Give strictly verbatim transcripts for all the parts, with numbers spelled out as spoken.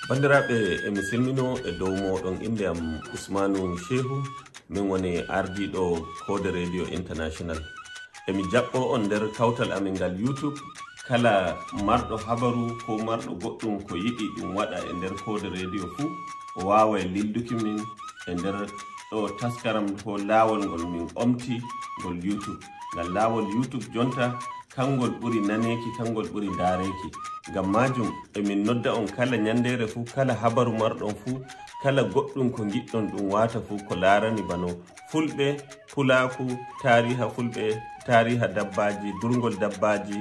Banndiraaɓe, emi selminoo e dow mooɗon. Innde am Usmaanu Shehu, min woni ardiiɗo Koode Radio International. Emi jaɓɓoo on nder kawtal amin ngal YouTube. Kala marɗo habaru ko marɗo goɗɗum ko yiɗi ɗum waɗa e nder Koode Radio fuu, o waaway lilduki min e nder ɗo taskaram ko laawol ngol min omti ngol YouTube. Ngal laawol YouTube jonta, kangol ɓuri naneeki, kangol ɓuri ndaareeki. Ngam maajum, emin nodda on kala nyandeere fuu, kala habaru marɗon fuu, kala goɗɗum ko ngiɗɗon ɗum waata fuu ko laarani bano Fulɓe, Pulaaku, taariha Fulɓe, taariha dabbaaji, durngol dabbaaji,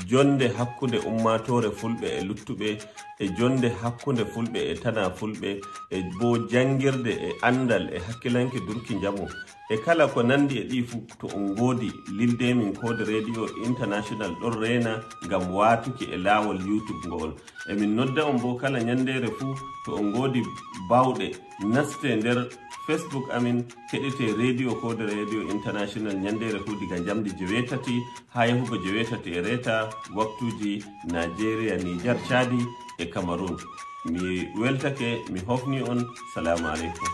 jonnde hakkunde ummaatoore Fulɓe e luttuɓe, e jonnde hakkunde Fulɓe e tanaa Fulɓe, e boo janngirde e anndal e hakkilanke durki njamu, e kala ko nanndi e ɗii fuu, to on ngoodi, lilde min Koode Radio International ɗon reena ngam waatuki e laawol YouTube ngo'ol. Emin nodda on boo kala nyandeere fuu, to on ngoodi baawɗe, naste nder Facebook amin, keɗete Radio Koode Radio International nyandeere fuu diga njamndi joweetati haa yahugo joweetati e reeta waktuuji Nigeria, Niger, Chadi e Cameroon. Mi weltake, mi hofni on. Salaamu aleykum.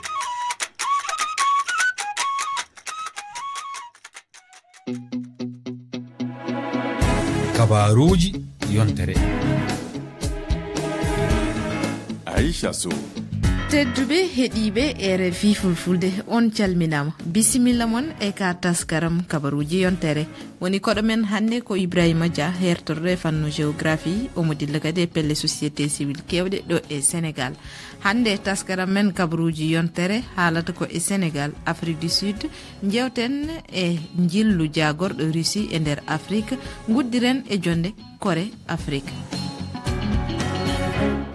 Kabaaruuji yontere. Aisha Sow. Tedduɓe heɗiiɓe R F I Fulfulde, on calminaama. Bisimilla mon e ka taskaram kabaruuji yontere. Woni koɗo men hannde ko Ibrahima Dia, hertorɗo e fannu géographie, omo dilla kadi e pelle société civile keewɗe ɗo e Sénégal. Hannde taskaram men kabaruuji yontere haalata ko e Sénégal, Afrique du Sud, njewten e njillu jaagorɗo Russie e nder Afrique, nguddiren e jonde Kore Afrique.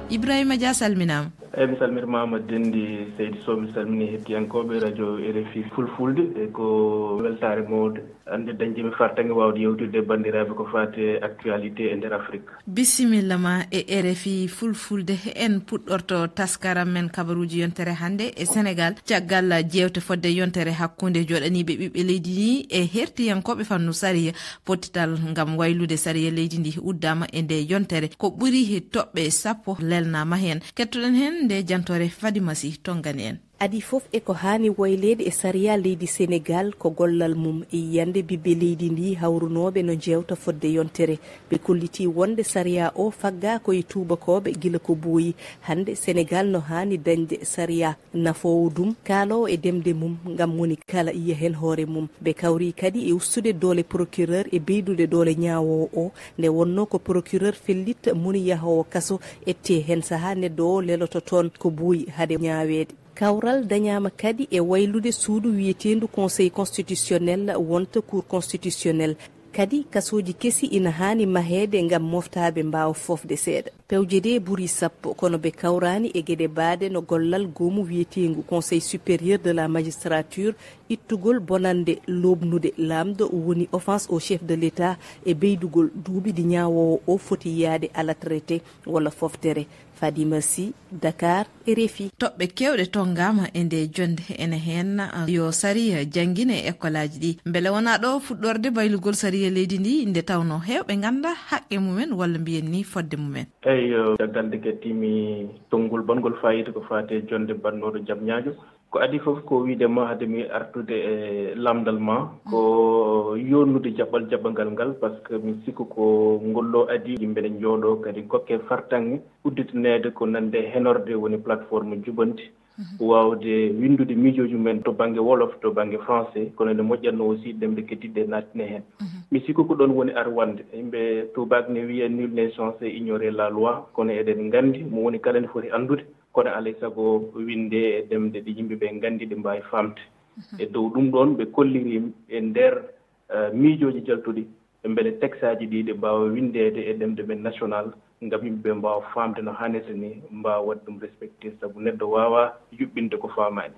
Ibrahima Dia, salminaama. Eyi, mi salmitimaama, Denndi Seydi Sow. Mi salmini hettiyankooɓe radio R F I Fulfulde. E ko weltaare mawde, hannde dañde mi fartaŋŋe waawde yewtidde e banndiraaɓe ko faati e actualité e nder Afrique. Bisimilla ma e R F I Fulfulde. En puɗɗorto taskaram men kabaruuji yontere hannde e Sénégal, caggal jeewte fodde yontere hakkunde jooɗaniiɓe ɓiɓɓe leydi ndi e hertiyankooɓe fannu sariya. Pottital ngam waylude sariya leydi ndi uddaama e nde yontere. Ko ɓuri toɓɓe sappo lelnaama heen. Kettoɗen heen nde jantoore. Fadima Sy tonngani en. Adii fof e ko haani wayleede e sariya leydi Senegaal, ko gollal mum e yiyannde ɓiɓɓe leydi ndi hawrunooɓe no njeewta fodde yontere. Ɓe kollitii wonde sariya o faggaa ko e tuubakooɓe gila ko ɓooyi. Hannde Senegaal no haani dañde sariya nafoowo ɗum, kaaloowo e ɗemɗe mum, ngam moni kala yiya heen hoore mum. Ɓe kawri kadi e ustude doole procureur e ɓeydude doole ñaawoowo o, nde wonnoo ko procureur fellitta moni yahoowo kaso, ettee heen sahaa neɗɗo o leloto toon ko ɓooyi hade ñaaweede. Kawral dañaama kadi e waylude suudu wiyeteendu Conseil constitutionnel wonta Cour constitutionnelle. Kadi kasooji kesi ina haani maheede ngam moftaaɓe mbaawa foofde seeɗa. Pewje ɗe ɓuri sappo, kono ɓe kawraani e geɗe baɗe no gollal goomu wiyeteengu Conseil supérieur de la magistrature, ittugol bonannde looɓnude laamɗo, woni offense au chef de l'État, e ɓeydugol duuɓi ɗi ñaawoowo o foti yaade à la traité walla fooftere. Fadima Sy, Dakar, R F I. Toɓɓe keewɗe tonngaama e nde jonnde, ene heen, ah, yo sariya janngine e ekkolaaji ɗi. Mbele wonaa ɗo fuɗɗorde baylugol sariya leydi ndi, nde tawnoo heewɓe nganndaa haqqe mumen walla mbiyen ni fodde mumen? Eyi, eh, caggal nde keɗtiimi tonngol bangol faayiida ko faati e jonnde baɗnooɗo jam ñaajo. Ko adii fof ko wiyde ma hade mi artude e lamndal ma, ko yonnude jaɓɓal jaɓɓangal ngal, par ce que mi sikku ko ngol ɗo adii yimɓe ne njooɗo kadi kokke fartaŋŋe udditaneede ko nande henorde woni plateforme Jubanti, waawde winndude miijooji mumen to bannge wolof, to bannge français, kono ene moƴƴatno aussi ɗemɗe keddiɗɗe naatine heen. Mi sikku ko ɗoon woni arwande. Yimɓe tuubaak ne wiya nul n'est censé ignorer la loi, kono eɗen nganndi mo woni kala ne foti anndude. Kono alay sago winnde e ɗemɗe ɗe yimɓe ɓe nganndi, ɗe mbaawi faamde. E dow ɗum ɗoon ɓe kolliri e nder, eh, miijooji jaltuɗi, mbele texte aji ɗi ɗe mbaawa winndeede e ɗemɗe men national, ngam yimɓe ɓe mbaawa faamde no haanirta ni, mbaawa waɗde ɗum respecté, sabu neɗɗo waawaa yuɓɓinde ko faamaani.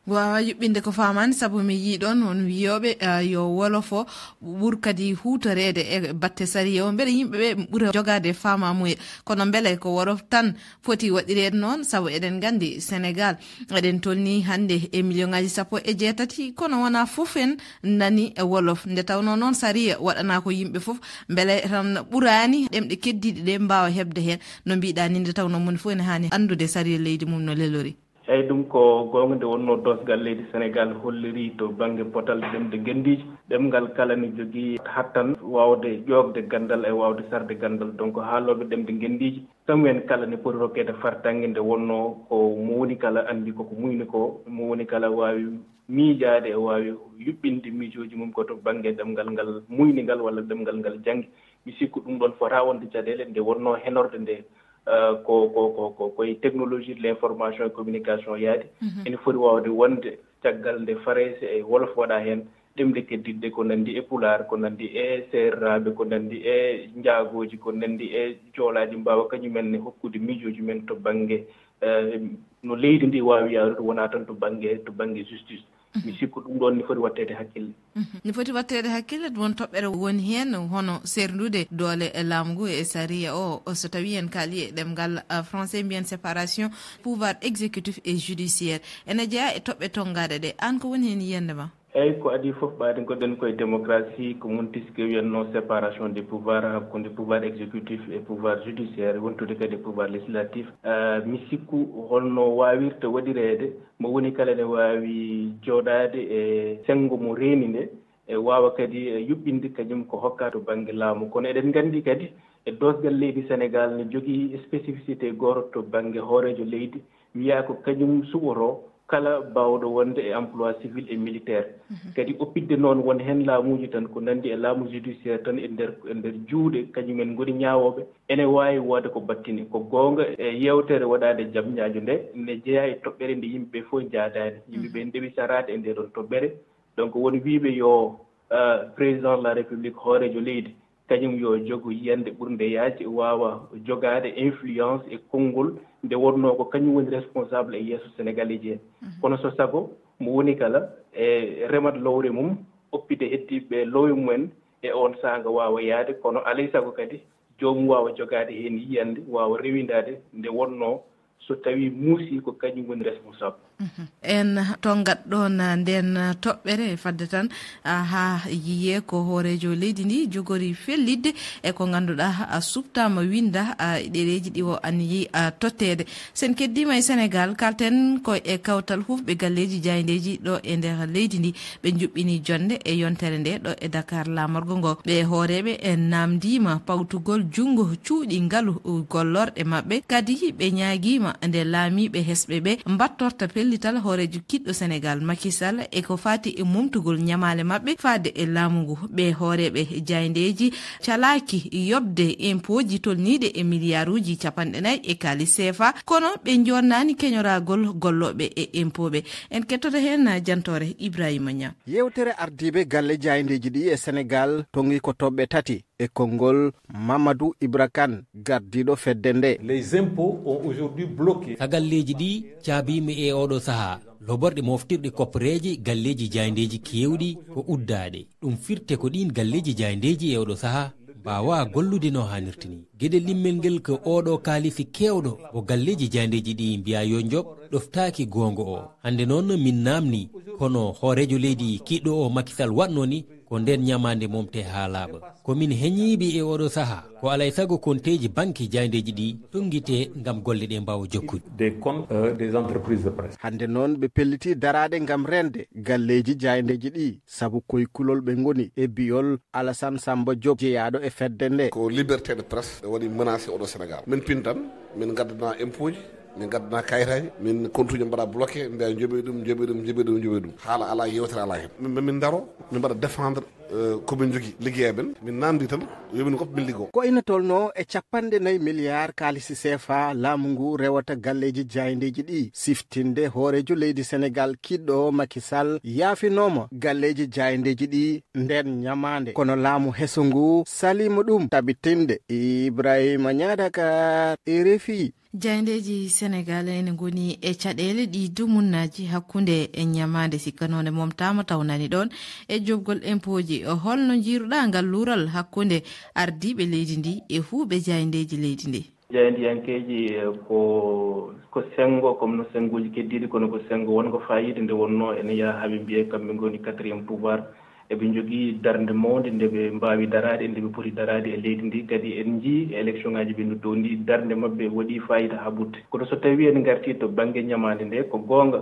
Waawa yuɓɓinde ko faamaani, sabu mi yii ɗoon won wiyooɓe, ah, yo wolof o ɓur kadi huutoreede e batte sariya o. Mbele yimɓe ɓe ɓura jogaade faamaamuye. Kono mbele ko wolof tan foti waɗireede noon, sabu eɗen nganndi Senegaal, eɗen tolnii hannde e miliyoŋaaji sappo e jeetati, kono wonaa fof en nani e wolof. Nde tawnoo noon sariya waɗanaa ko yimɓe fof, mbele tan ɓuraani ɗemɗe keddiiɗe ɗe mbaawa heɓde heen? No mbiɗaa ni, nde tawnoo moni fof ene haani anndude sariya leydi mum no lelori. Eeyi, ɗum ko goonga. Nde wonnoo doosgal leydi Senegaal holliri to bannge potal ɗemɗe ngenndiiji, ɗemngal kala ne jogii hattan waawde ƴoogde ganndal e waawde sarde ganndal. Donc, haalooɓe ɗemɗe ngenndiiji, kam en kala ne poti rokkeede fartaŋŋe, nde wonnoo ko mo woni kala anndi ko ko muyni ko, mo woni kala waawi miijaade e waawi yuɓɓinde miijooji mum ko to bannge ɗemngal ngal muyni ngal walla ɗemngal ngal janngi. Mi sikku ɗum ɗoon fota wonde caɗeele, nde wonnoo henorde nde, eh, ko, ko, ko, ko, ko e technologie de l'information et communication yaadi. Mhm. Ene foti waawde wonde caggal nde Farayse e Wolof waɗa heen, ɗemɗe keddiɗɗe ko nanndi e Pulaar, ko nanndi e Seereraaɓe, ko nanndi e Njaagooji, ko nanndi e Joolaaji mbaawa kañumen ne hokkude miijooji men to bannge, eh, no leydi ndi waawi yaarude, wonaa tan to bannge, to bannge justice. Mi sikku ɗum ɗoon ne foti watteede hakkille. Mhm. Ne foti watteede hakkille, ɗum won toɓɓere woni heen, hono seerndude doole e laamu ngu e sariya o, o, so tawii en kaali e ɗemngal, ah, français, mbiyen séparation pouvoir exécutif et judiciaire. Ene jeyaa e toɓɓe tonngaaɗe ɗe. Aan, ko woni heen yiyannde ma? Eeyi, ko adii fof, ɓaade ngoɗen koye démocratie, ko Montesquieu wiyatnoo séparation des pouvoirs, hakkunde pouvoir exécutif e pouvoir judiciaire, wontude kadi e pouvoir législatif. Ah, mi sikku holno waawirta waɗireede, mo woni kala ne waawi jooɗaade e senngo mo reeni nde, e waawa kadi, e, yuɓɓinde kañum ko hokka to bannge laamu. Kono eɗen nganndi kadi e doosgal leydi Senegaal ne jogii spécificité gooto to bannge hooreejo leydi, wiyaa ko kañum suɓotoo kala baawɗo wonde e emploi civil et militaire. Mhm. Kadi oppitde noon won heen laamuuji tan ko nanndi e laamu judiciaire tan e nder, e nder juuɗe kañumen ngoni ñaawooɓe, ene waawi wonde ko battini. Ko goonga, e yeewtere waɗaande jam ñaajo nde, ne jeyaa e toɓɓere nde yimɓe ɓe fof njaadaani. Yimɓe ɓe ndewi saraade e ndee ɗoon toɓɓere. Donc, won wiyɓe yo, euh, président de la République, hooreejo leydi, kañum yo jogo yiyannde ɓurnde yaajde, waawa jogaade influence e konngol nde wonnoo ko kañum woni responsable e yeeso Sénégalais ji en. Mhm. Kono so sago, mo woni kala e remat lowre mum, oppita heddiiɓe lowre mumen e oon saanga waawa yahde, kono alay sago kadi joomum waawa jogaade heen yiyannde, waawa rewindaade nde wonnoo so tawii muusii ko kañum woni responsable. Mhm. En tonngat ɗoon, ah, ndeen, ah, toɓɓere fadde tan, ah, haa yiyee ko hooreejo leydi ndi jogori fellitde e ko ngannduɗaa, ah, suɓtaama winnda, ah, ɗereeji ɗi o anniyii, ah, totteede. So en keddiima e Senegaal, kalten ko e kawtal huufɓe galleeji jaayndeeji ɗo e nder leydi ndi. Ɓe njuɓɓini jonnde e yontere nde ɗo e Dakar laamorgo ngo. Ɓe hooreeɓe en naamndiima pawtugol junngo cuuɗi ngalu gollorɗe maɓɓe. Kadi ɓe ñaagiima nde laamiiɓe hesɓe ɓe mbattorta pellital hooreejo kiɗɗo Senegaal Macky Sall e ko faati e mumtugol ñamaale maɓɓe faade e laamu ngu. Ɓe hooreeɓe jaayndeeji calaaki yoɓde impooji tolniiɗe e miliyaaruuji capanɗe nayi e kaalis C F A, kono ɓe njoonnaani keñoragol gollooɓe e impooɓe. En kettoto heen jantoore Ibrahima Niang. Yeewtere ardiiɓe galle jaayndeeji ɗi e Senegaal tongi ko toɓɓe tati e konngol Mamadou Ibra Kane, gardiiɗo fedde nde. Les impôts ont aujourd'hui bloqué. Sagalleeji ɗi caabiima e oɗo sahaa. Loborɗe moftirɗe kopporeeje galleeji jaayndeeji keewɗi ko uddaaɗe. Ɗum firte ko ɗiin galleeji jaayndeeji e oɗo sahaa mbaawaa gollude no haanirta ni. Geɗe limmel ngel ko oɗo kaalisi keewɗo mo galleeji jaayndeeji ɗi mbiyaa yo njoɓ ɗoftaaki goonga o. Hannde noon min naamni, kono hooreejo leydi kiɗɗo o Macky Sall waɗnoo ni ko ndeen ñamaande momte haa laaɓa. Ko min heñiiɓe e oɗo sahaa, ko alay sago konteeji banki jaayndeeji ɗi tonngitee ngam golle ɗe mbaawa jokkude. Des comptes, euh, des entreprises de presse. Hannde noon ɓe pelliti daraade ngam reende galleeji jaayndeeji ɗi, sabu koye kulol ɓe ngoni e biyol Alassane Samba Diop, jeyaaɗo e fedde nde. Ko liberté de presse ɓe waɗi menacé oɗo Sénégal. Min pintan, min ngaddana impôt ji, min ngaddana kayitaaji, min kontuji mbaɗa bloqué, mbiya njoɓe ɗum, njoɓe ɗum, njoɓe ɗum, njoɓe ɗum. Haala alaa, yewtere alaa heen. Min, min ndaro, min mbaɗa défendre, euh, ko min njogii, liggeyaaɓe men. Min naamndi tan, yo min ngoppu min liggoo. Ko ina tolnoo e capanɗe nayi miliyaar kaalisi C F A laamu ngu rewata galleeji jaayndeeji ɗi. Siftinde hooreejo leydi Senegaal kiɗɗo o Macky Sall yaafinooma galleeji jaayndeeji ɗi ndeen ñamaande. Kono laamu heso ngu saliima ɗum tabitinde. Ibrahima Niang, Dakar, R F I. Jaayndeeji Senegaal ene ngoni e caɗeele ɗi dumunnaaji hakkunde e ñamaande sikkanoonde momtaama taw nani ɗoon e joɓgol impooji. Holno njiiruɗaa ngal luural hakkunde ardiiɓe leydi ndi e huuɓe jaayndeeji leydi ndi? Jaayndiyankeeji, eh, ko, ko senngo, comme no sennguuji keddiiɗi, kono ko senngo wonngo faayiida nde wonnoo ene yaha haa ɓe mbiyee kamɓe ngoni quatrième pouvoir. Eɓe njogii darnde mawnde nde ɓe mbaawi daraade e nde ɓe poti daraade e leydi ndi. Kadi en njii e élection ngaaji ɓe no towndi, darnde maɓɓe waɗii faayiida haa ɓurti. Kono so tawii en ngartii to bannge ñamaande nde, ko goonga,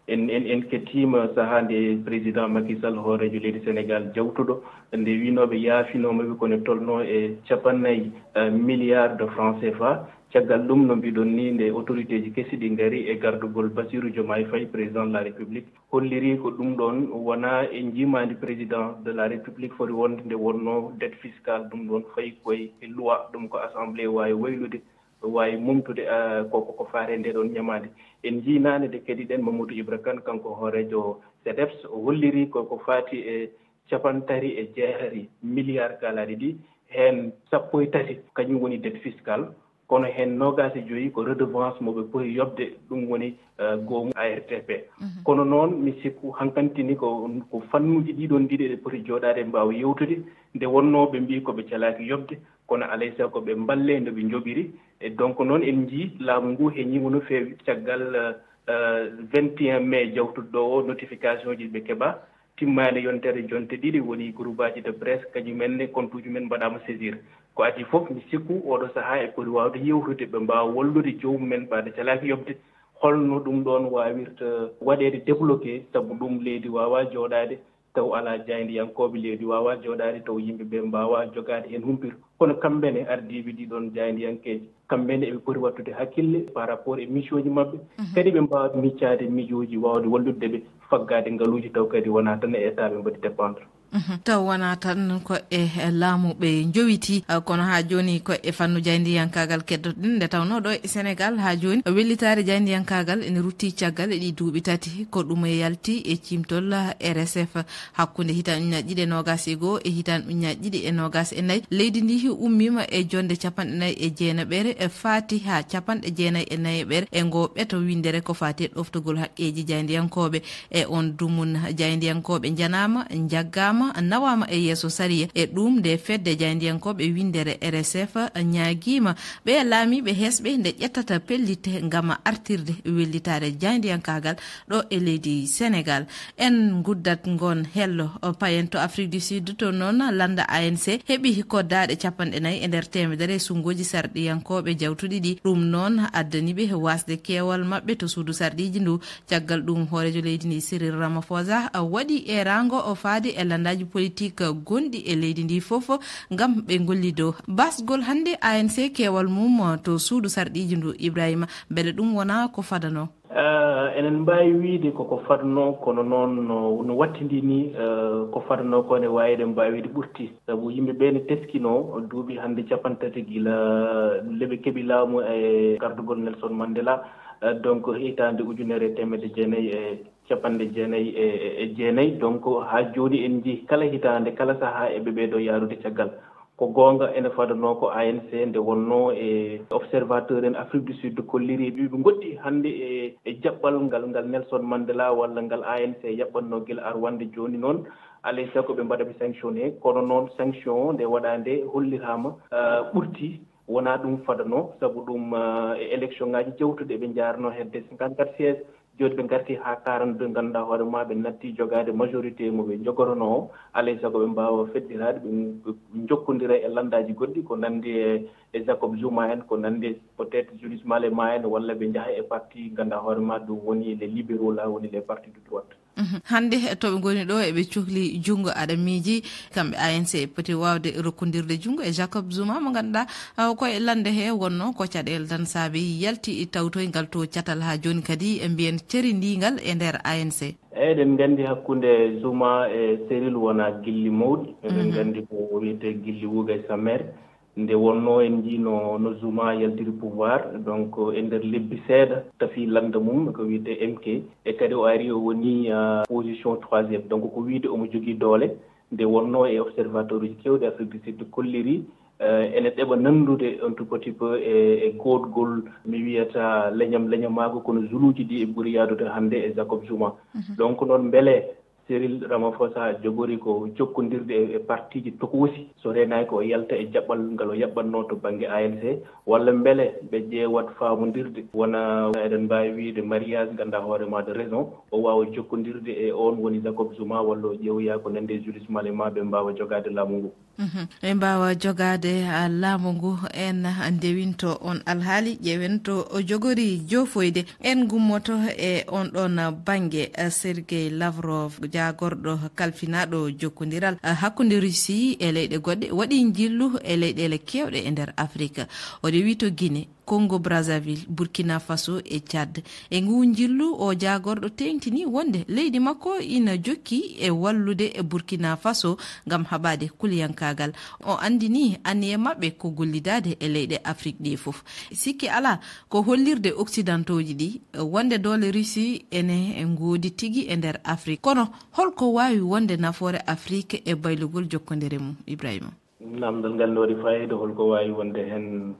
en, en, en kettiima sahaa nde président Macky Sall, hooreejo leydi Senegaal jawtuɗo, nde wiynooɓe yaafinoo maɓɓe ko ne tolnoo e capannayi, eh, milliards de francs C F A. Caggal ɗum, no mbiɗon ni, nde autoritéji kesi ɗi ngari e gardugol Bassirou Diomaye Faye, président de la République, holliri ko ɗum ɗoon wonaa e njiimaandi président de la République foti wonde, nde wonnoo dette fiscale, ɗum ɗoon fayi koye e loi, ɗum ko assemblée waawi waylude, waawi mumtude, ah, ko, ko, ko faati e nde ɗoon ñamaande. En njii naane nde keɗiɗen Mamadou Ibra Kane, kanko hooreejo CDEPS, o holliri ko, ko faati e capantati e jeetati milliards kaalaaɗi ɗi, heen sappo e tati kañum woni dette fiscale, kono heen noogaas e joyi ko redevance mo ɓe poti yoɓde, ɗum woni, eh, goomu A R T P. Mhm. Kono noon, mi sikku hankantini ko, ko fannuuji ɗiɗon ɗiɗi eɗe poti jooɗaade, mbaawa yewtude, nde wonnoo ɓe mbii ko ɓe calaaki yoɓde, kono alay sago ɓe mballee no ɓe njoɓiri. E donc noon en njii laamu ngu heñii mo no feewi caggal, eh, eh, vingt et un mai jawtuɗo ɗo o, notification ji ɓe keɓa. Timmaali yontere jonte ɗiɗi woni groupe aji de presse, kañum en ne compte uji men mbaɗaama saisir. Ko adii fof, mi sikku oɗo sahaa e poti waawde yewtude, ɓe mbaawa wallude joomum en ɓaade calaaki yoɓde. Holno ɗum ɗoon waawirta waɗeede débloqué, sabu ɗum leydi waawaa jooɗaade taw alaa jaayndiyankooɓe, leydi waawaa jooɗaade taw yimɓe ɓe mbaawaa jogaade heen humpito. Kono kamɓe ne ardiiɓe ɗiɗon jaayndiyankeeji, kamɓe ne eɓe poti waɗtude hakkille par rapport e miijooji maɓɓe. Mhm. Kadi ɓe mbaawa miccaade miijooji, waawde wallude ɓe faggaade ngaluuji taw kadi wonaa tan e État ɓe mbaɗi dépendre. Mhm. Taw wonaa tan ko e laamu ɓe njowiti, eh, kono haa jooni ko e fannu jaayndiyankaagal keddoto-ɗen, nde tawnoo ɗo e Senegaal haa jooni wellitaare jaayndiyankaagal ene rutti caggal e ɗii duuɓi tati. Ko ɗum e yalti e ciimtol R S F. Hakkunde hitaande ujunnaji ɗiɗi e noogas e goo e hitaande ujunnaji ɗiɗi e noogas e nayi, leydi ndi ummiima e jonnde capanɗe nayi e jeenaɓere, e faati haa capanɗe jeenayi e nayeɓere e ngoo ɓeto winndere ko faati e ɗoftagol haqqeeji jaayndiyankooɓe. E oon dumun, jaayndiyankooɓe njanaama, njaggaama, nawaama e yeeso sariya. E ɗum, nde fedde jaayndiyankooɓe winndere R S F ñaagiima ɓee laamiiɓe hesɓe nde ƴettata pellitte ngam artirde wellitaare jaayndiyankaagal ɗo e leydi Senegaal. En nguddat ngoon hello, o, payen to Afrique du Sud, to noon lannda A N C heɓi koddaaɗe capanɗe nayi e nder teemedere e sunngooji sarɗiyankooɓe jawtuɗi ɗi. Ɗum noon addani ɓe waasde keewal maɓɓe to suudu sarɗiiji ndu. Caggal ɗum, hooreejo leydi ndi Cyril Ramaphosa, a, waɗi eeraango o faade e lanndaaji politik gonɗi e leydi ndi fof ngam ɓe ngollidoo. Basgol hannde A N C keewal mum to suudu sarɗiiji ndu, Ibrahima, mbele ɗum wonaa ko fadanoo? Ah, enen mbaawi wiyde ko ko fadnoo, kono noon no, no wattindi ni, eh, ko fadnoo ko ne waawi eɗen mbaawi wiyde ɓurti. Sabu yimɓe ɓe ne teskinoo duuɓi hannde capanɗe tati gila leɓe keɓi laamu e gardugol Nelson Mandela, eh, donc hitaande ujunere e teemedde jeenayi e capanɗe jeenayi e, e, e jeenayi. Donc haa jooni en njii kala hitaande, kala sahaa eɓe ɓeeɗo yaarude caggal. Ko goonga, ene fadanoo ko A N C nde wonnoo e observateur en Afrique du Sud kolliri ɓe, ɓe ngoɗɗi hannde e, e jaɓɓal ngal, ngal Nelson Mandela walla ngal A N C yaɓɓatnoo gila ar wonde jooni noon. Alay sago ɓe mbaɗa ɓe sanctionné, kono noon sanction nde waɗaa nde holliraama, ah, ɓurti, wonaa ɗum fadanoo, sabu ɗum, ah, e élection ngaaji jawtuɗi eɓe njaarnoo hedde cinquante-quatre sièges. Jooni ɓe ngarti haa quarante-deux, ngannduɗaa hoore ma, ɓe natti jogaade majorité mo ɓe njogotonoo o. Alay sago ɓe mbaawa feddiraade, ɓe njokkondira e lanndaaji goɗɗi, ko nanndi e, e Jacob Zuma en, ko nanndi e peut-être Julius Malema en, walla ɓe njaha e parti, ngannduɗaa hoore ma, ɗum woni les libéraux la, woni les partis de droite. Mhm. Hannde to ɓe ngoni ɗo, eɓe cohli junngo, aɗa miiji kamɓe A N C poti waawde rokkondirde junngo e Jacob Zuma mo ngannduɗaa, ah, ko e lannde he wonnoo ko caɗeele tan saabi yalti tawtoyngal to catal haa jooni kadi e mbiyen cerindiingal e nder A N C. Eɗen nganndi hakkunde Zuma e Cyril wonaa gilli mawɗi. Eɗen, mhm, nganndi ko wiyetee gilli wuuga e sammeere. Nde wonnoo en njii no, no Zuma yaltiri pouvoir, donc e nder lebbi seeɗa tafi lannda mum ko wiyetee M K. E kadi o ari o woni, ah, position troisième. Donc ko wiyde omo jogii doole. Nde wonnoo e observateur uji keewɗi Afrique du Sud kolliri, eh, ene ɗeɓa nanndude un tout petit peu e, e goodgol, mi wiyata leñam leñamaagu, kono zuluuji ɗi e ɓuri yaadude hannde e Jacob Zuma. Donc noon, mbele Cyril Ramaphosa jogori ko jokkondirde e, e partiiji tokoosi, so reenaaki o yalta e jaɓɓal ngal o yaɓɓatnoo to bannge A N C, walla mbele ɓe ƴeewat faamondirde, wona eɗen mbaawi wiyde mariage, nganndaa hoore maa de raison, o waawa jokkondirde e oon woni Jacob Zuma, walla o ƴeewoya ko nanndi e Julius Malema, ɓe mbaawa jogaade laamu ngu. Mhm. Ɓe mbaawa jogaade, ah, laamu ngu. En ndewinto on alhaali, ƴeewen to o jogori joofoyde. En ngummoto e on ɗon bannge, eh, Sergey Lavrov, jaagorɗo kalfinaaɗo jokkondiral, eh, hakkunde Russie e leyɗe goɗɗe, waɗi njillu e leyɗeele keewɗe e nder Afrique. O rewi to Guinée, Congo Brazzaville, Burkina Faso e Tchad. E ngu njillu, o jaagorɗo teeŋtini wonde leydi makko ina jokki e wallude e Burkina Faso ngam haɓaade kuliyankaagal. O anndini anniye maɓɓe ko gollidaade e leyɗe Afrique ɗe fof. Sikki alaa, ko hollirde Occidentaux ji ɗi, wonde doole Russie ene ngoodi tigi e nder Afrique. Kono holko waawi wonde nafoore Afrique e baylugol jokkondire mum, Ibrahima? Namdal ngal ne waɗi faayiida, holko waawi wonde heen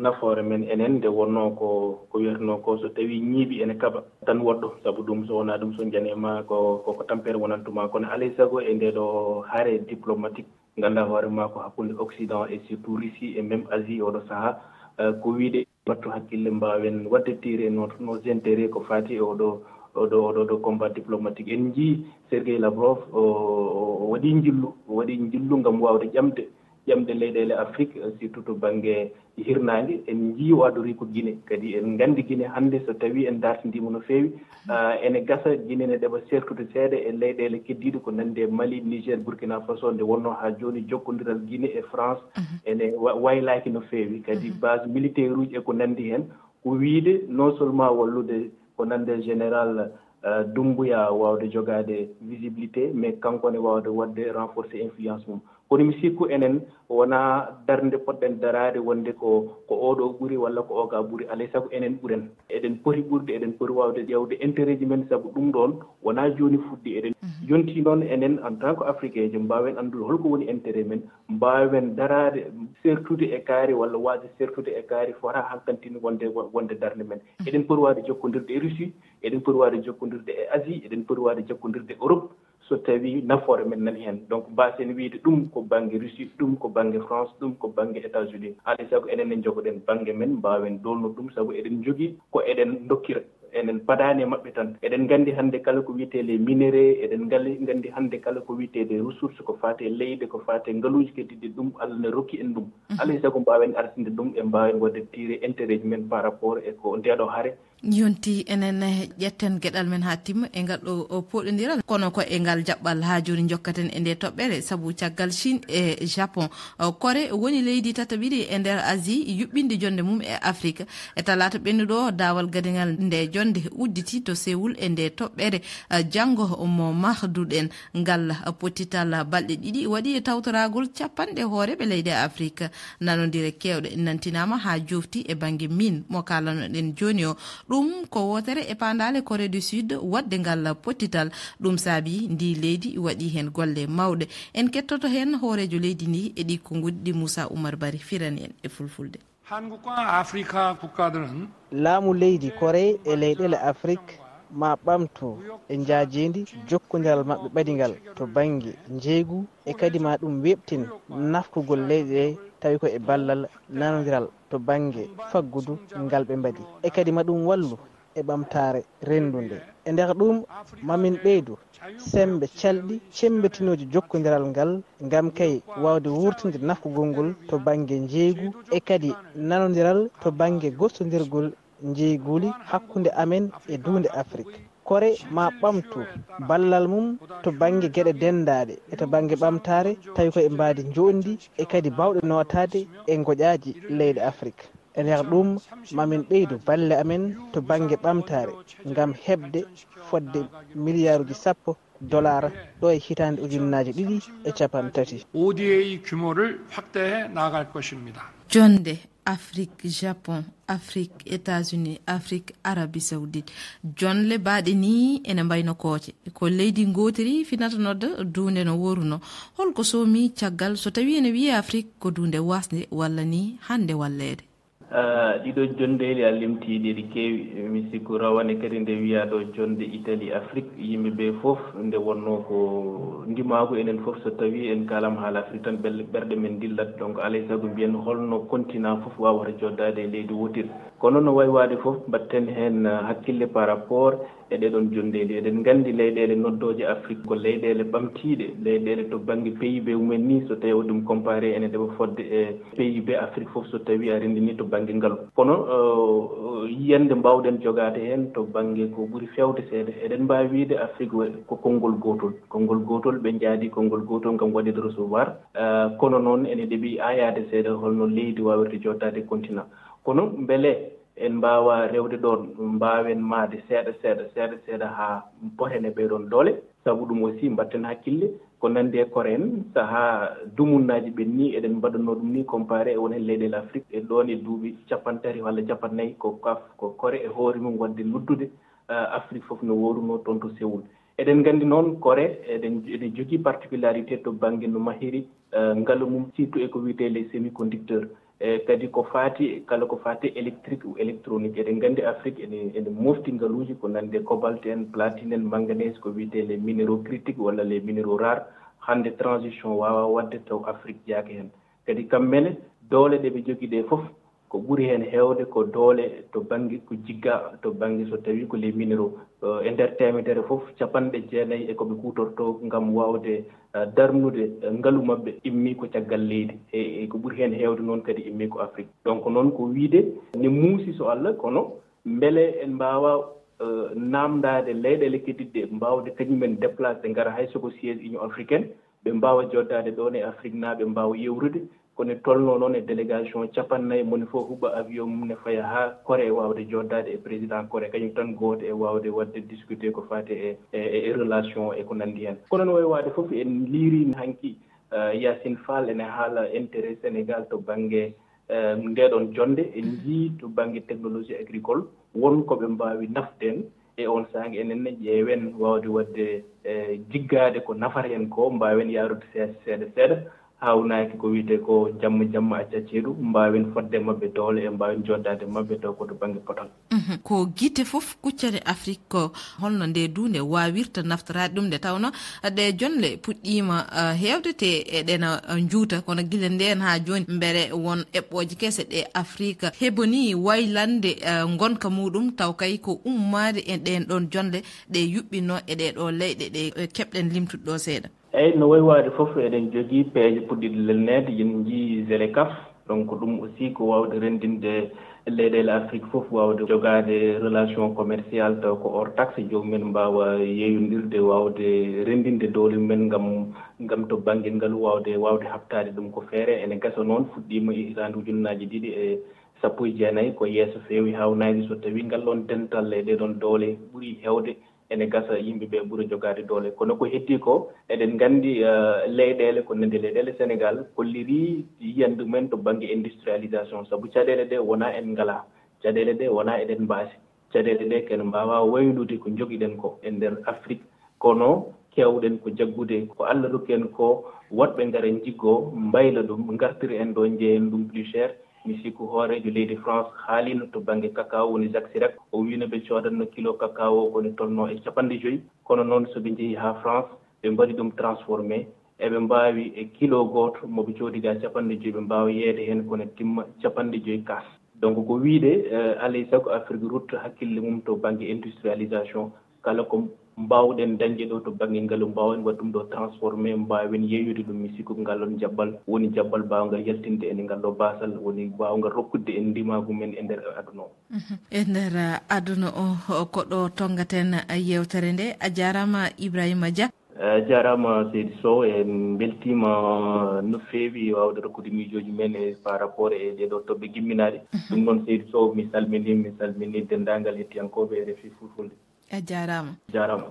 nafoore men enen, nde wonnoo ko, ko wiyatnoo ko, so tawii ñiibi ene kaɓa tan woɗɗo, sabu ɗum, so wonaa ɗum, so njani e ma ko, ko, ko tampere wonantuma. Kono alay sago e ndee ɗoo hare diplomatique, nganndaa hoore maa ko hakkunde Occident et surtout Russie et même Asie oɗo sahaa, eh, ko wiyde battu hakkille, mbaawen waɗde tirer nos, nos intérêts ko faati e oɗo, oɗo, oɗo, oɗo combat diplomatique. En njii Sergey Lavrov, o, o, o waɗi njillu, o waɗi njillu ngam waawde ƴamde, ƴamde leyɗeele Afrique, eh, surtout to bannge hirnaange. En njii o adorii ko Guinée. Kadi en nganndi Guinée hannde, so tawii en dartindiima no feewi, ah, ene gasa Guinée ne ɗeɓa sertude seeɗa e leyɗeele keddiiɗe ko nanndi e Mali, Niger, Burkina Faso, nde wonnoo haa jooni jokkondiral Guinée e France ene wa-, waylaaki no feewi. Kadi base militaire uji e ko nanndi heen, ko wiyde non seulement wallude ko nanndi e général, eh, Doumbouya waawde jogaade visibilité, mais kanko ne waawde waɗde renforcer influence mum. Kono mi sikku enen wonaa darnde poɗɗen daraade wonde ko, ko oɗo ɓuri walla ko oga ɓuri, alay sago enen ɓuren. Eɗen poti ɓurde, eɗen poti waawde ƴeewde intérêt ji men, sabu ɗum ɗoon wonaa jooni fuɗɗi. Eɗen yonti noon enen en tant que Africain ji, mbaawen anndude holko woni intérêt men, mbaawen daraade, sertude e kaari walla waasde sertude e kaari fota hankantini wonde, wonde darnde men. Eɗen poti waawde jokkondirde e Russie, eɗen poti waawde jokkondirde e Asie, eɗen poti waawde jokkondirde e Europe, so tawii nafoore men nani heen. Donc, mbaasen wiyde ɗum ko bannge Russie, ɗum ko bannge France, ɗum ko bannge États-Unis. Alay sago enen ne njogoɗen bannge men, mbaawen doolno ɗum, sabu eɗen njogii ko eɗen ndokkira. Enen padaani e maɓɓe tan. Eɗen nganndi hannde kala ko wiyetee les minerais, eɗen ngali-, nganndi hannde kala ko wiyetee des ressources, ko faati e leyɗe, ko faati e ngaluuji keddiiɗi, ɗum Allah ne rokki en ɗum. Alay sago mbaawen artinde ɗum e mbaawen waɗde tirer intérêt ji men par rapport e ko ndeeɗo hare. Yonti enen ƴetten geɗal men haa timma e ngal ɗo o poɗondiral, kono ko e ngal jaɓɓal haa jooni jokkaten e nde toɓɓere, sabu caggal Chine e Japon, o, Corée woni leydi tataɓiri e nder Asie yuɓɓinde jonde mum e Afrique. E talaata ɓennuɗo o, daawal gadingal nde jonde udditi to Séoul e nde toɓɓere, a, janngo mo mahduɗen. Ngal pottital balɗe ɗiɗi waɗi e tawtoragol capanɗe hooreeɓe leyɗe Afrique. Nanondire keewɗe nantinaama haa jofti e bannge mine mo kaalanoɗen jooni o. Ɗum ko wootere e paandaale Corée du Sud waɗde ngal pottital. Ɗum saabi ndi leydi waɗi heen golle mawɗe. En kettoto heen hooreejo leydi ndi e ɗi konnguɗi ɗi, Moussa Oumar Bari firani en e fulfulde. 한국과 아프리카 국가들은 laamu leydi Corée e leyɗeele Afrik ma ɓamtu e njaajeendi jokkondiral maɓɓe ɓadingal to bannge njeeygu, e kadi ma ɗum weeɓtin nafkugol leyɗe ɗe tawi ko e ballal nanondiral to bannge faggudu ngal ɓe mbaɗi, e kadi ma ɗum wallu e ɓamtaare renndunde. E nder ɗum, ma min ɓeydu semmbe calɗi cemmbitinooji jokkondiral ngal, ngam kay waawde wuurtinde nafkugol ngol to bannge njeeygu e kadi nanondiral to bannge gostondirgol njeeyguli hakkunde amen e duunde Afrik. Corée ma ɓamtu ballal mum to bannge geɗe denndaaɗe e to bannge ɓamtaare, tawi ko e mbaadi njoɗndi e kadi baawɗe nootaade e ngoƴaaji leyɗe Afrik. E nder ɗum, ma min ɓeydu balle amen to bannge ɓamtaare ngam heɓde fodde miliyaaruuji sappo dollar ɗo e hitaande ujunnaaje ɗiɗi e cappanɗe tati. 오디에이 규모를 확대해 나아갈 것입니다. Jonde Afrik, Japon, Afrik, États-Unis, Afrik, Arabie Saoudite. Jonle baɗe ni ene mbayno kooce. Ko leydi ngootiri finata nodda duunde no woruno. Holko soomi caggal so tawi ene wiye Afrik ko duunde wasnde walla ni hannde walleede? Ah, ɗiɗo jondeeli a limti ɗiɗi keewi. Mi sikku rawane kadi nde wiya ɗo jonde Italie Afrique, yimɓe ɓe fof nde wonno ko ndimaagu enen fof so tawi en kaalam haala Afrique tan ɓel-, ɓerɗe men dillat. Donc alay sago mbiyen holno continent fof wawata joddade e leydi wotiri. Kono no wayi waade fof mbatten heen, ah, hakkille par rapport e ɗeɗon jondeeli. Eɗen nganndi leyɗeele noddooje Afrique ko leyɗeele ɓamtiiɗe, leyɗeele to bannge P I B mumen ni so tawi o ɗum comparé ene ɗeɓa fodde e P I B Afrique fof so tawi a renndini to bannge ngalu. Kono, eh, yiyannde mbawɗen jogaade heen to bannge ko ɓuri fewde seeɗa. Eɗen mbaawi wiyde Afrique wa-, ko konngol gootol. Konngol gootol ɓe njaadi konngol gootol ngam waɗde recevoir. Eh, kono noon ene ɗeɓi aayaade seeɗa holno leydi wawirta jottaade continent. Kono mbele en mbaawa rewde ɗoon, mbaawen maade seeɗa, seeɗa, seeɗa, seeɗa haa poten e ɓeeɗoon doole. Sabu ɗum aussi mbatten hakkille ko nandi e kore en, sahaa dumunnaaji ɓenni eɗen mbaɗanno ɗum ni comparé e won heen leyɗeele Afrique e ɗoon e duuɓi capanɗe tati walla capanɗe nayi ko kaf-, ko kore e hoore mum waɗde noddude, eh, Afrique fof no woruno toon to Séoul. Eɗen nganndi noon kore eɗen, eɗen jogii particularité to bannge no mahiri, eh, ngalu mum surtout e ko wiyetee les semi-conducteurs. E kadi ko faati, kala ko faati électrique ou électronique. Eɗen nganndi Afrique ene, ene mofti ngaluuji ko nande cobalt en, platine en, manganèse, ko wiyetee les minéraux critiques walla les minéraux rares. Hannde transition waawa waɗde taw Afrique jaaki heen. Kadi kamɓe ne doole ɗe ɓe jogii ɗe fof ko ɓuri heen heewde ko doole to bannge ko jigga, to bannge so tawi ko les minéraux. Eh, e nder teemedere fof, capanɗe jeenayi e ko ɓe kuutorto ngam waawde, eh, darnude, eh, ngalu maɓɓe immi ko caggal leydi. E, e ko ɓuri heen heewde noon kadi immi ko Afrique. Donc noon ko wiyde ne muusi so Allah, kono mbele en mbaawa, eh, naamndaade leyɗeele keddiɗe mbaawde kañumen déplacé ngara hay so ko siège Union africaine, ɓe mbaawa joddaade ɗoon e Afrique naa ɓe mbaawa yewrude. Kono tolno noon e délégation capanɗe nayi, moni fof huɓɓa avion mum ne faya haa Corée e waawde joddaade e président Corée, kañum tan gooto e waawde waɗde discuter ko faati e, e, e relation e ko nandi heen. Kono no wayi waade fof en liiri hanki, eh, Yacine Fall ene haala intérêt Sénégal to bannge, eh, ndeɗon jonde. En njii to bannge technologie agricole won ko ɓe mbaawi nafde en e on saanga. Enen ne ƴeewen waawde waɗde, eh, jiggaade ko nafata en ko, mbaawen yaarude seeɗa seeɗa seeɗa. Haawnaaki ko wiyetee ko jamma jamma acca ceeɗu, mbaawen fodde maɓɓe doole e mbaawen joddaade maɓɓe taw ko to bannge potal. Mhm. Ko gite fof kuccane Afrique ko holno nde duunde waawirta naftoraade ɗum, nde tawno ɗe jonle puɗɗiima, eh, heewde te eɗena, eh, njuuta, kono gila ndeen haa jooni mbere won eɓɓooje kese ɗe Afrique heboni waylande, eh, ngonka muɗum, taw kay ko ummaade e ɗeen ɗoon jonle ɗe yuɓɓinno e ɗee ɗoo leyɗe ɗe, eh, keɓɗen limtude ɗo seeɗa. Eyi, no wayi waade fof, eɗen njogii peeje puɗɗiɗe lelneede, yen njii ZLECAf. Donc, ɗum aussi ko waawde renndinde leyɗeele Afrique fof, waawde jogaade relation commerciale, taw ko hors taxe, joomum en mbaawa yeeyondirde, waawde renndinde doole mumen ngam, ngam to bannge ngalu waawde, waawde haɓtaade ɗum ko feere. Ene gasa noon, fuɗɗiima e hitaande ujunnaaji ɗiɗi e sappo e jeenayi, ko yeeso feewi, haawnaaki so tawi ngal ɗoon dental e ɗee ɗoon doole ɓuri heewde. Ene gasa yimɓe ɓe ɓura jogaade doole. Kono ko heddi ko, eɗen nganndi, eh, leyɗeele, ko nande leyɗeele Sénégal, kolliri yiyannde mumen to bannge industrialisation, sabu caɗeele ɗe wonaa en ngalaa, caɗeele ɗe wonaa eɗen mbaasi. Caɗeele ɗe ken mbaawa waylude ko njogiɗen ko e nder Afrique, kono keewɗen ko jaggude ko Allah rokki en ko, woɗɓe ngara njiggo, mbayla ɗum, ngartira en ɗo, njeeyen ɗum plus cher. Mi sikku hooreejo leydi France haalino to bannge cacao, woni Jacques Chirac, o wiino ɓe coodanno kilo cacao ko ne tolno e capanɗe joyi, kono noon so ɓe njehi haa France, ɓe mbaɗi ɗum transformé, eɓe mbaawi e kilo gooto mo ɓe coodi ga capanɗe joyi, ɓe mbaawa yeeyde heen ko ne timma capanɗe joyi kaas. Donc ko wiyde, eh, alay sago Afrique rutta hakkille mum to bannge industrialisation, kala ko mbaawɗen dañde ɗo to bannge ngalu, mbaawen waɗ ɗum ɗo transformé, mbaawen yeeyude ɗum. Mi sikku ngal ɗon jaɓɓal woni jaɓɓal mbaawngal yaltinde en e ngal ɗo baasal, woni mbaawngal rokkude en ndimaagu men e nder aduna o. Mhm. E nder, eh, aduna o, o, ko ɗo tonngaten, eh, yeewtere nde. A jaaraama Ibrahima Dia. Eh, jaaraama Seydi Sow, en mbeltiima no feewi waawde rokkude miijooji men e par rapport e ɗee ɗoo toɓɓe gimminaaɗe. Mhm. Ɗum noon Seydi Sow, mi salminii, mi salminii denndaangal hettiyankooɓe R F I Fulfulde. A jaaraama. Jaaraama.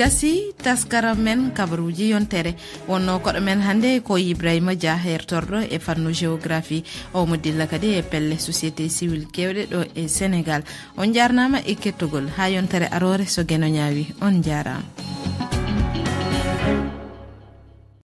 Gasi taskaram men kabaruuji yontere. Wonnoo koɗo men hannde ko Ibrahima Dia, hertorɗo e fannu géographie. Omo dilla kadi e pelle société civile keewɗe ɗo e Sénégal. On njaarnaama e kettogol. Haa yontere aroore so Geno ñaawi. On njaaraama.